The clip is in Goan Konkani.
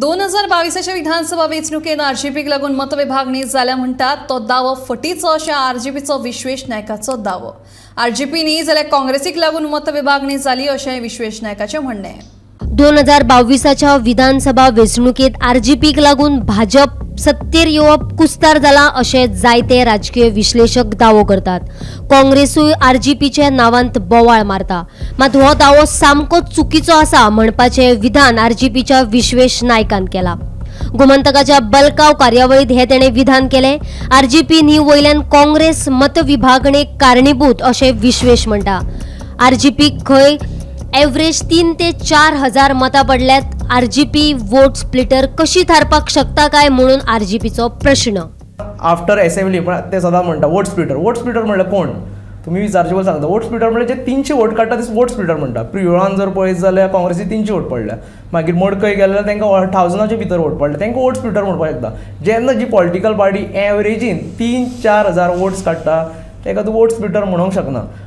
2022च्या विधानसभा वेंचणुकेत आरजीपीक लागून मतविभागणी जाल्या म्हणटात तो दावो फटीचो अशें आरजीपीचो विश्वेश नायकाचो दावो. आरजीपी न्ही जाल्यार काँग्रेसीक लागून मतविभागणी जाली अशें विश्वेश नायकाचें म्हणणें. 2022च्या विधानसभा वेंचणुकेत आरजीपीक लागून भाजप सत्तेर येवप कुस्तार जाला अशें जायते राजकीय विश्लेशक दावो करतात. काँग्रेसूय आरजीपीच्या नांवांत बोवाळ मारता. मात हो दावो सामको चुकीचो आसा म्हणपाचें विधान आरजीपीच्या विश्वेश नायकान केलां. गोमंतकाच्या बलकाव कार्यावळीत हें तेणें विधान केलें. आरजीपी न्ही वयल्यान काँग्रेस मतविभागणेक कारणीभूत अशें विश्वेश म्हणटा. आरजीपीक खंय एवरेज 3 ते 4 हजार मतां पडल्यात. आरजीपी वोट स्प्लिटर कशी थारपाक शकता काय म्हणून आरजीपीचो प्रश्न. आफ्टर एसेंब्ली पण ते सदां म्हणटा वोट स्प्लिटर. वोट स्प्लिटर म्हणल्यार कोण? तुमी विचारचे पयलीं सांगता. वोट स्प्लिटर म्हणल्यार जे 300 वोट काडटा ते वोट स्प्लिटर म्हणटा. प्रियोळान जर पळयत जाल्यार काँग्रेसी 300 वोट पडल्या, मागीर मडकय गेले जाल्यार तांकां थावजंडाच्या भितर वोट पडले, तांकां वोट स्प्लिटर म्हणपाक शकता. जेन्ना जी पॉलिटिकल पार्टी एवरेजीन 3-4 हजार वोट्स काडटा, ताका तूं वोट स्प्लिटर म्हणूंक शकना.